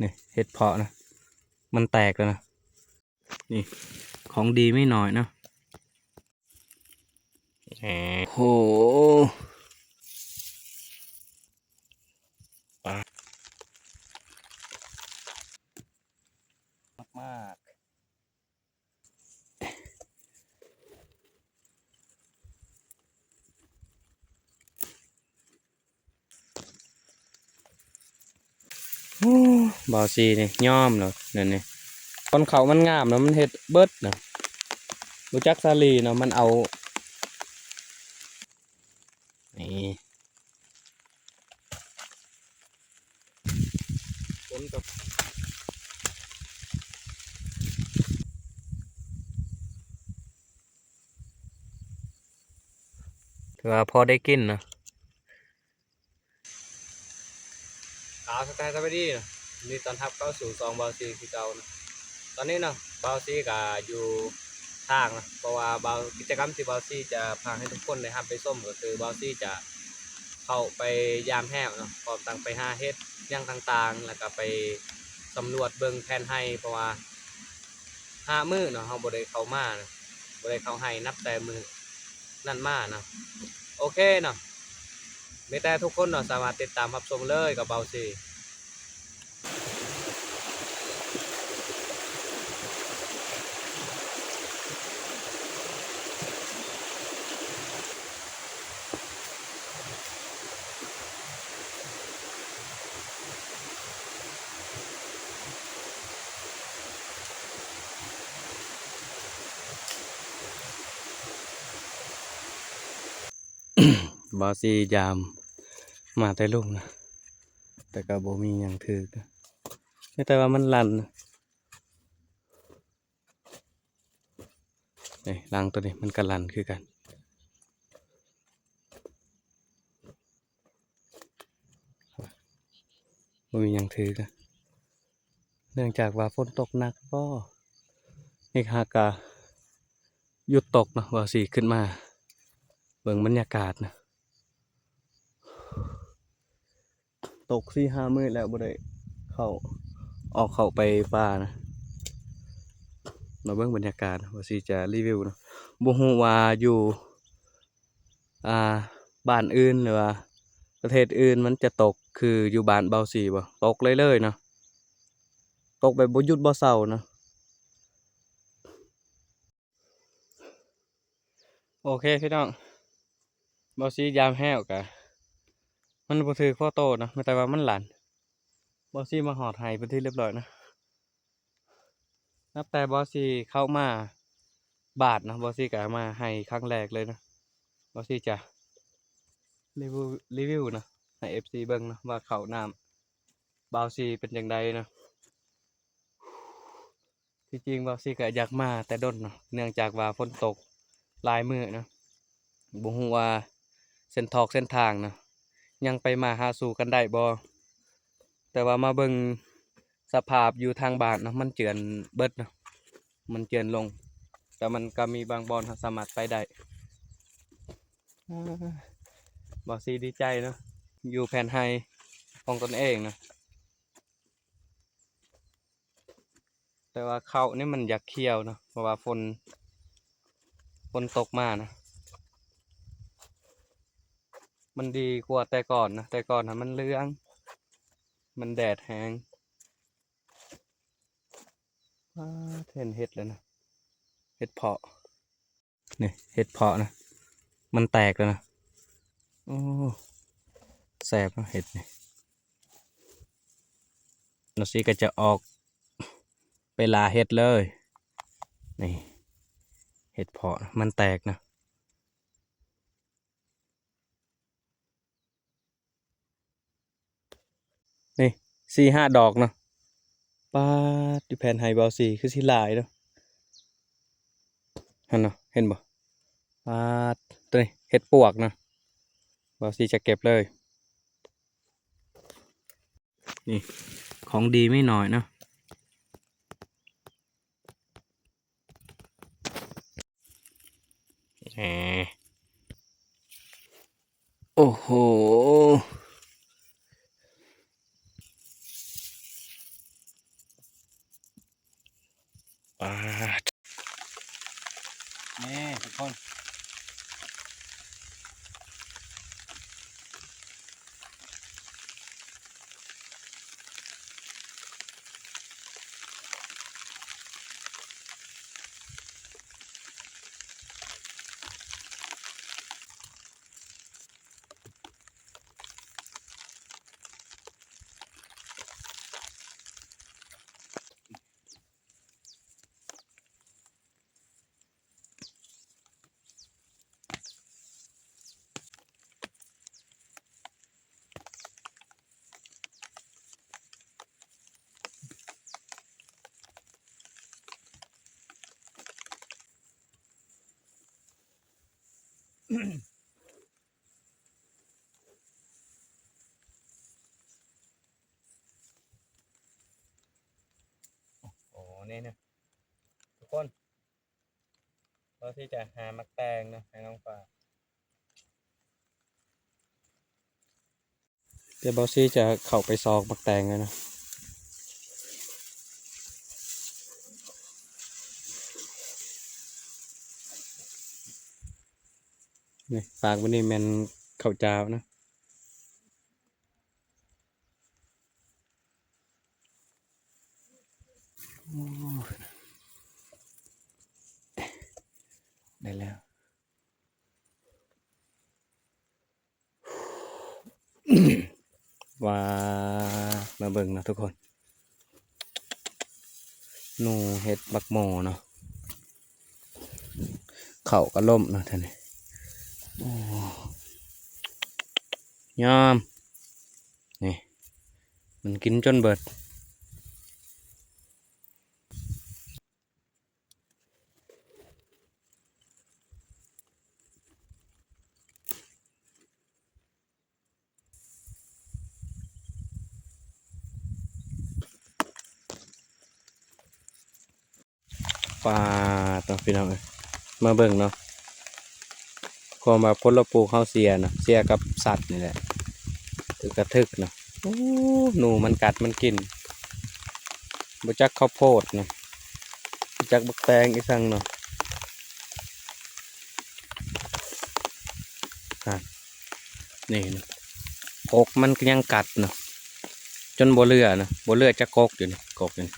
ນີ້ເຫັດເຜາະນະ ມັນແຕກແລ້ວນະ. ນີ້ຂອງດີມີໜ້ອຍເນາະ. ໂອ້ໂຫ ປາ ມາກໆ. ໂອ້ ບ່າວສີນີ້ຍອມແລ້ວ ນັ້ນນີ້ ຕອນເຂົ້າມັນງາມນະ ມັນເຮັດເບິດນະ ບໍ່ຈັກສາລີເນາະ ມັນເອົາ ນີ້ ຝົນກໍ ຖືວ່າພໍໄດ້ກິນເນາະ. ກາບທັກທາຍສະບາຍດີເນາະ ຍິນດີຕ້ອນຮັບເຂົ້າສູ່ຊ່ອງບ່າວສີຄືເກົ່າເນາະ. ຕອນນີ້ເນາະ ບ່າວສີກະຢູ່ທາງເນາະ ເພາະວ່າບ່າວ ກິດຈະກຳທີ່ບ່າວສີຈະພາໃຫ້ທຸກຄົນໄດ້ຮັບໄດ້ຊົມ ກໍຄືບ່າວສີຈະເຂົ້າໄປຢາມແຮ້ວເນາະ ພ້ອມທັງໄປຫາເຫັດຫຍັງຕ່າງໆ ແລ້ວກະໄປສຳຫຼວດເບິ່ງແຜນໄຮ່ ເພາະວ່າຫ້າມື້ເນາະ ເຮົາບໍ່ໄດ້ເຂົ້າມາເນາະ ບໍ່ໄດ້ເຂົ້າໄຮ່ນັບແຕ່ມື້ ນັ້ນມາເນາະ. ໂອເຄເນາະ ມີແຕ່ທຸກຄົນເນາະ ສາມາດຕິດຕາມຮັບຊົມເລີຍກັບບ່າວສີ. ບ່າວສີຢາມມາແຕ່ລຸ່ມນະ ແຕ່ກໍບໍ່ມີຫຍັງຖືກ ມີແຕ່ວ່າມັນລັ່ນ. ນີ້ລັງໂຕນີ້ມັນກໍລັ່ນຄືກັນ ບໍ່ມີຫຍັງຖືກ ເນື່ອງຈາກວ່າຝົນຕົກໜັກບໍ ນີ້ຫາກະຢຸດຕົກເນາະ ວ່າຊິຂຶ້ນມາເບິ່ງບັນຍາກາດນະ. ຕົກສີ່ຫ້າມື້ແລ້ວ ບໍ່ໄດ້ເຂົ້າ ອອກເຂົ້າໄປປ່ານະ. ມາເບິ່ງບັນຍາກາດ ວ່າຊິຈະຣີວິວເນາະ ບໍ່ຮູ້ວ່າຢູ່ ອ່າ ບ້ານອື່ນ ຫຼືວ່າປະເທດອື່ນ ມັນຈະຕົກຄືຢູ່ບ້ານບ່າວສີບໍ່? ຕົກເລື້ອຍໆເນາະ ຕົກແບບບໍ່ຢຸດບໍ່ເຊົາເນາະ. ໂອເຄພີ່ນ້ອງ ບ່າວສີຢາມແຮ້ວກະ ມັນບໍ່ຖືກພໍໂຕເນາະ ແຕ່ວ່າມັນລັ່ນ. ບ່າວສີມາຮອດໄຮ່ເປັນທີ່ຮຽບຮ້ອຍເນາະ. ນັບແຕ່ບ່າວສີເຂົ້າມາບ້ານເນາະ ບ່າວສີກະມາໄຮ່ຄັ້ງແລກເລີຍເນາະ. ບ່າວສີຈະຣີວິວ ຣີວິວເນາະ ໃຫ້ເອັຟຊີເບິ່ງເນາະ ວ່າເຂົ້ານ້ຳບ່າວສີເປັນຈັ່ງໃດເນາະ. ທີ່ຈິງບ່າວສີກະຢາກມາແຕ່ດົນເນາະ ເນື່ອງຈາກວ່າຝົນຕົກຫຼາຍມື້ເນາະ ບໍ່ຮູ້ວ່າເສັ້ນທອກເສັ້ນທາງເນາະ ຍັງໄປມາຫາສູ່ກັນໄດ້ບໍ່. ແຕ່ວ່າມາເບິ່ງສະພາບຢູ່ທາງບ້ານເນາະ ມັນເຈື່ອນເບິດເນາະ ມັນເຈື່ອນລົງ ແຕ່ມັນກໍມີບາງບ່ອນເຮົາສາມາດໄປໄດ້. ບ່າວສີດີໃຈເນາະ ຢູ່ແຜນໄຮ່ຂອງຕົນເອງເນາະ. ແຕ່ວ່າເຂົ້ານີ້ມັນຢາກຂຽວເນາະ ເພາະວ່າຝົນ ຝົນຕົກມານະ ມັນດີກວ່າແຕ່ກ່ອນນະ ແຕ່ກ່ອນນະມັນເຫຼືອງ ມັນແດດແຮງ. ປາດ ເຫັນເຫັດແລ້ວນະ ເຫັດເຜາະ. ນີ້ເຫັດເຜາະນະ ມັນແຕກແລ້ວນະ. ໂອ້ ແຊບເນາະເຫັດນີ້. ນ້ອງຊີກໍຈະອອກໄປລ່າເຫັດເລີຍ. ນີ້ເຫັດເຜາະນະ ມັນແຕກນະ. ນີ້ ສີ່ຫ້າດອກເນາະ. ປາດ ຢູ່ແຜນໄຮ່ບ່າວສີຄືຊິຫຼາຍເນາະ. ຫັ້ນເນາະ ເຫັນບໍ່? ປາດ ໂຕນີ້ເຫັດປວກເນາະ. ບ່າວສີຈະເກັບເລີຍ. ນີ້ ຂອງດີມີໜ້ອຍເນາະ. ແອ ໂອ້ໂຫ ປາດ ນີ້ທຸກຄົນ ໂອ້ ນີ້ນະ ທຸກຄົນ ເຮົາຊິຈະຫາໝາກແຕງເນາະ ໃຫ້ນ້ອງຟ້າ ດຽວເບົາຊີຈະເຂົ້າໄປຊອກໝາກແຕງເລີຍເນາະ. ນີ້ ປາກບາດນີ້ແມ່ນເຂົ້າຈ້າວເນາະ. ໂອ້ ໄດ້ແລ້ວ. ວ່າ ມາເບິ່ງເນາະທຸກຄົນ ໜູເຮັດບັກໝໍເນາະ ເຂົ້າກະລົ້ມເນາະທ່ານນີ້. ໂອ້ ຍາມ ນີ້ ມັນກິນຈົນເບິດ. ປາດເນາະ ພີ່ນ້ອງເອີຍ ມາເບິ່ງເນາະ ຄວາມວ່າຜົນລະປູກເຮົາເສຍເນາະ ເສຍກັບສັດນີ້ແຫຼະ ຖືກກະຖືກເນາະ. ໂອ້ ໜູມັນກັດມັນກິນ ບໍ່ຈັກເຂົ້າໂພດນະ ບໍ່ຈັກບັກແຕງອີ່ສັງເນາະ. ຫັ້ນ ນີ້ນະ ກົກມັນກະຍັງກັດເນາະ ຈົນບໍ່ເຫຼືອນະ ບໍ່ເຫຼືອຈັກກົກຢູ່ນີ້ ກົກຢູ່ນີ້.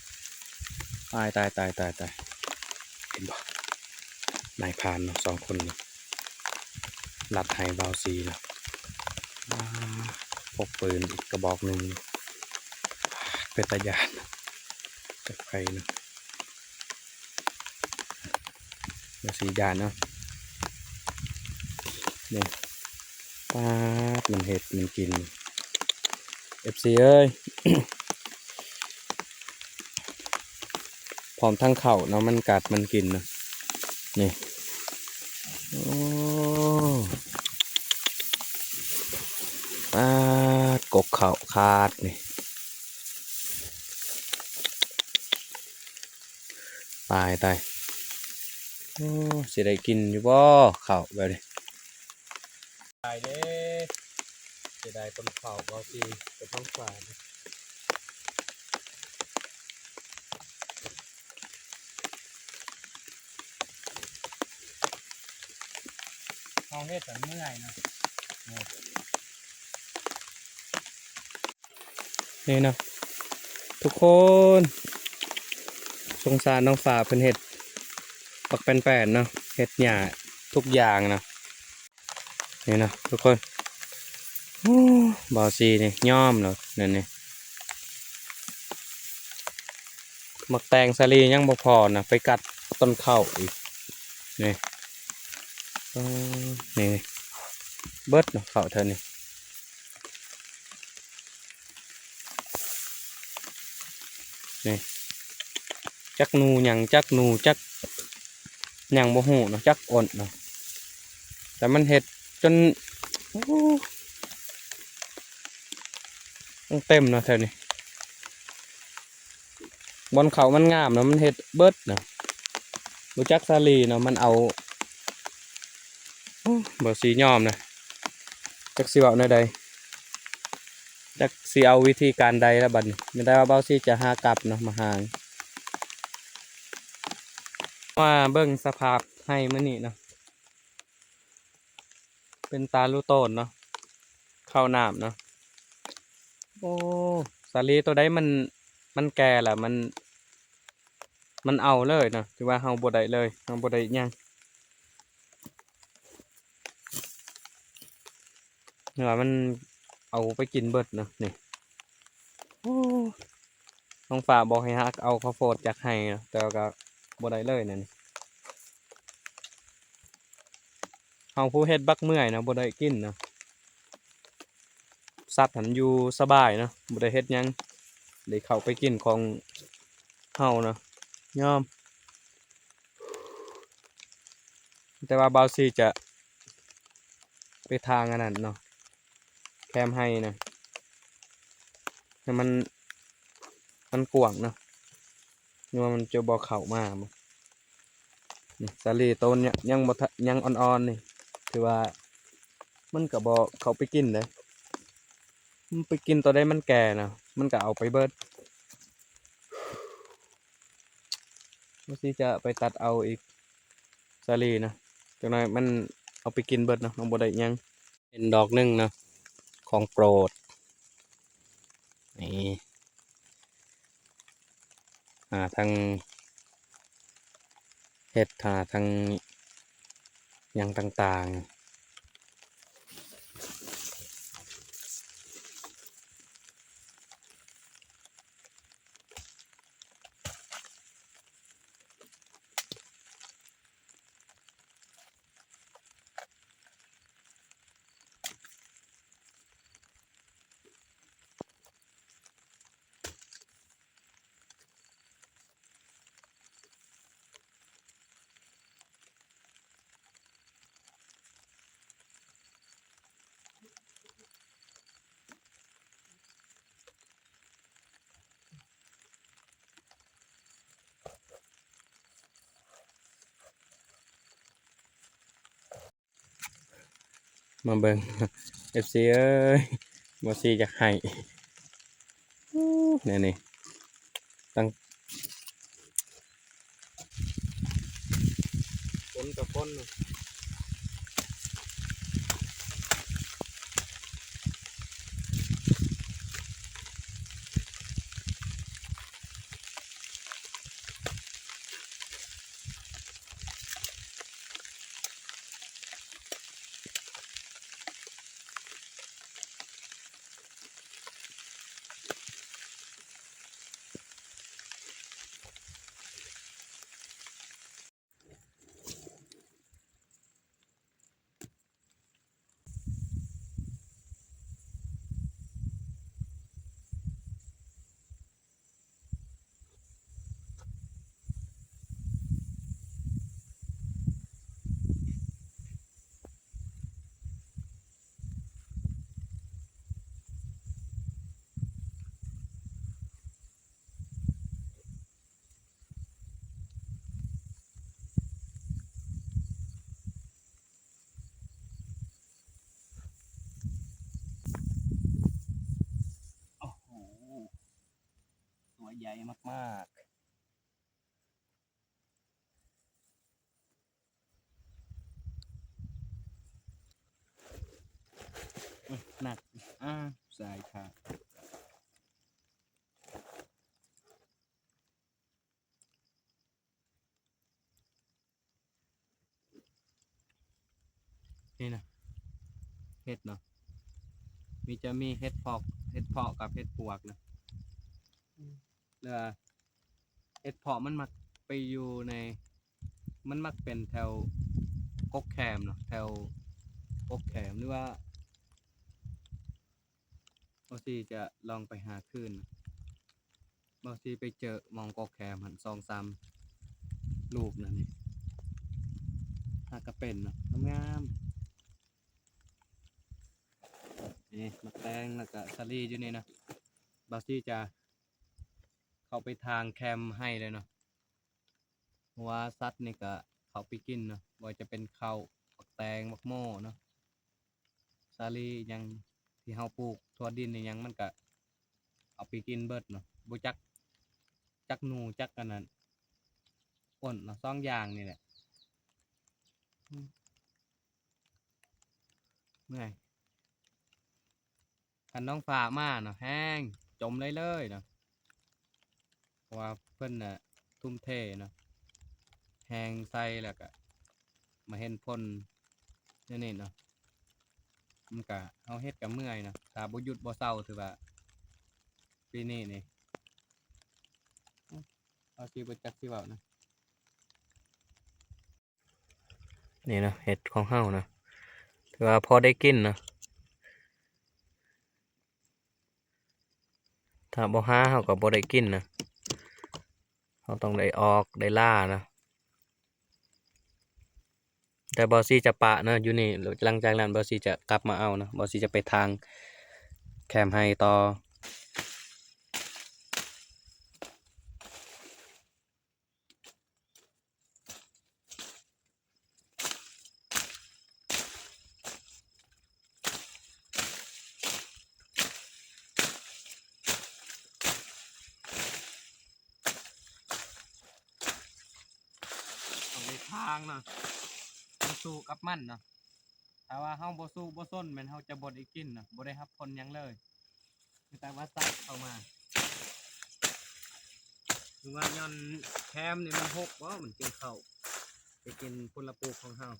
ຕາຍ ຕາຍ ຕາຍ ຕາຍ ຕາຍ ເຫັນບໍ່ ນາຍພານເນາະ ສອງຄົນນີ້ ລັດໄຫ້ບ່າວຊີເນາະ. ອ່າ ພົກປືນອີກກະບອກໜຶ່ງ ເປັນຕາຢ້ານ ຈັກໃຜເນາະ ບໍ່ສີຢ້ານເນາະ. ນີ້ ປາດ ມັນເຮັດມັນກິນ ເອັຟຊີເອີຍ. ພ້ອມທັງເຂົ້າເນາະ ມັນກັດມັນກິນນະ ນີ້. ໂອ້ ປາດ ກົກເຂົ້າຂາດນີ້ ຕາຍ ຕາຍ. ໂອ້ ຊິໄດ້ກິນຢູ່ບໍ່ເຂົ້າແບບນີ້? ຕາຍເດ້ ເສຍດາຍຕົ້ນເຂົ້າເບົາຊີກັບນ້ອງຝານ. ເຮົາເຮັດແບບເມື່ອຍເນາະ ນີ້ເນາະ ທຸກຄົນ ສົງສານນ້ອງຝາເພິ່ນເຮັດບັກແປ້ນໆເນາະ ເຮັດຫຍ້າທຸກຢ່າງເນາະ. ນີ້ນະທຸກຄົນ ໂອ້ ບ່າວຊີນີ້ຍອມແລ້ວແນວນີ້. ໝາກແຕງສາລີຍັງບໍ່ພໍນະ ໄປກັດຕົ້ນເຂົ້າອີກ ນີ້ ເອີ ນີ້ ເບິດເນາະ ເຂົ້າແຖວນີ້. ນີ້ ຈັກໜູຫຍັງ ຈັກໜູ ຈັກຫຍັງບໍ່ຮູ້ເນາະ ຈັກອົນເນາະ ແຕ່ມັນເຮັດຈົນ ໂອ້ ເຕັມເນາະແຖວນີ້. ບ່ອນເຂົ້າມັນງາມນະ ມັນເຮັດເບິດນະ ບໍ່ຈັກສາລີເນາະ ມັນເອົາ ໂອ້ ບ່າວຊີຍອມນະ ຈັກຊິເວົ້າແນວໃດ ຈັກຊິເອົາວິທີການໃດລະບັດນີ້. ແມ່ນແຕ່ວ່າບ່າວຊີຈະຫາກັບເນາະ ມາຫາງ ມາເບິ່ງສະພາບໄຮ່ມື້ນີ້ເນາະ ເປັນຕາລຸໂຕນເນາະ ເຂົ້ານ້ຳເນາະ. ໂອ້ ສາລີໂຕໃດມັນ ມັນແກ່ລະ ມັນ ມັນເອົາເລີຍເນາະ ຖືວ່າເຮົາບໍ່ໄດ້ເລີຍ ເຮົາບໍ່ໄດ້ຫຍັງ. ເພາະວ່າມັນເອົາໄປກິນເບິດເນາະນີ້. ໂອ້ ນ້ອງຟ້າບອກໃຫ້ຮັກເອົາເຂົ້າໂພດຈາກໄຮ່ເນາະ ແຕ່ວ່າກໍບໍ່ໄດ້ເລີຍນະນີ້. ເຮົາຜູ້ເຮັດບັກເມື່ອຍນະ ບໍ່ໄດ້ກິນນະ. ສັດຫັ້ນຢູ່ສະບາຍເນາະ ບໍ່ໄດ້ເຮັດຫຍັງ ໄດ້ເຂົ້າໄປກິນຂອງເຮົາເນາະ ຍອມ. ແຕ່ວ່າບ່າວສີຈະໄປທາງອັນນັ້ນເນາະ ແຄມໄຮ່ນະ ໃຫ້ມັນ ມັນກວ້າງເນາະ ຫຼືວ່າມັນຈະບໍ່ເຂົ້າມາ. ນີ້ສາລີໂຕນີ້ຍັງບໍ່ທະ ຍັງອ່ອນໆນີ້ ຖືວ່າມັນກໍບໍ່ເຂົ້າໄປກິນເດ້. ມັນໄປກິນໂຕໃດມັນແກ່ນະ ມັນກໍເອົາໄປເບິດ. ວ່າຊິຈະໄປຕັດເອົາອີກ ສາລີນະ ຈັກໜ້ອຍມັນເອົາໄປກິນເບິດເນາະ ມັນບໍ່ໄດ້ຫຍັງ. ເຫັນດອກໜຶ່ງເນາະ ຂອງໂປດ ນີ້ ຫາທັງເຫັດ ຫາທັງຫຍັງຕ່າງໆ. ມາເບິ່ງ ເອັຟຊີເອີຍ ບໍ່ຊີຢາກໃຫ້ ແນວນີ້ ຕັ້ງ ຄົນກັບຄົນ. ໂອ້ໂຫ ຕົວໃຫຍ່ມາກໆ ອື ໜັກ ອາ ສາຍຂາດ. ນີ້ນະ ເຫັດເນາະ ມີ ຈະມີເຫັດເຜາະ ເຫັດເຜາະກັບເຫັດປວກນະ ອືມ ແລ້ວເຫັດເຜາະມັນມັກໄປຢູ່ໃນ ມັນມັກເປັນແຖວກົກແຄມເນາະ ແຖວກົກແຄມ ຫຼືວ່າ ບ່າວສີຈະລອງໄປຫາຄືນ. ບ່າວສີໄປເຈີໝ່ອງກອກແຄມຫັ້ນ ສອງສາມລູກນັ້ນນີ້ ຫາກະເປັນເນາະ ງາມໆ. ນີ້ໝາກແຕງ ແລ້ວກະສາລີຢູ່ນີ້ນະ. ບ່າວສີຈະເຂົ້າໄປທາງແຄມໄຮ່ເລີຍເນາະ. ເພາະວ່າສັດນີ້ກະເຂົ້າໄປກິນເນາະ ບໍ່ວ່າຈະເປັນເຂົ້າ ໝາກແຕງ ໝາກໂມເນາະ ສາລີຫຍັງທີ່ເຮົາປູກ ຖົ່ວດິນອີ່ຫຍັງ ມັນກະເອົາໄປກິນເບິດເນາະ ບໍ່ຈັກ ຈັກໜູ ຈັກອັນນັ້ນ ອ້ນເນາະ ສອງຢ່າງນີ້ແຫຼະ. ອືມ ເມື່ອຍ. ຄັນນ້ອງຟ້າມາເນາະ ແຮງຈົມເລີຍເລີຍເນາະ ເພາະວ່າເພິ່ນນະທຸ່ມເທເນາະ ແຮງໃສ່ ແລ້ວກະມາເຫັນຜົນແນວນີ້ເນາະ ມັນກະ ເຮົາເຮັດກະເມື່ອຍເນາະ ຖ້າບໍ່ຢຸດບໍ່ເຊົາ ຖືວ່າປີນີ້ນີ້ ເຮົາຊິບໍ່ຈັກຊິເວົ້ານະ. ນີ້ເນາະ ເຫັດຂອງເຮົາເນາະ ຖືວ່າພໍໄດ້ກິນເນາະ ຖ້າບໍ່ຫາເຮົາກໍບໍ່ໄດ້ກິນນະ ເຮົາຕ້ອງໄດ້ອອກໄດ້ລ່ານະ. ແຕ່ບ່າວສີຈະປະເນາະຢູ່ນີ້ ຫຼັງຈາກນັ້ນບ່າວສີຈະກັບມາເອົາເນາະ ບ່າວສີຈະໄປຖາງແຄມໄຮ່ຕໍ່. ຕ້ອງໄດ້ທາງເນາະ ມາສູ້ກັບມັນເນາະ. ຖ້າວ່າເຮົາບໍ່ສູ້ບໍ່ຊົນ ແມ່ນເຮົາຈະບໍ່ໄດ້ກິນເນາະ ບໍ່ໄດ້ຮັບຜົນຫຍັງເລີຍ ມີແຕ່ວ່າສັດເຂົ້າມາ. ຫຼືວ່າຍ້ອນແຄມນີ້ມັນຮົກບໍ ມັນຈຶ່ງເຂົ້າໄປກິນຜົນລະປູກຂອງເຮົາ.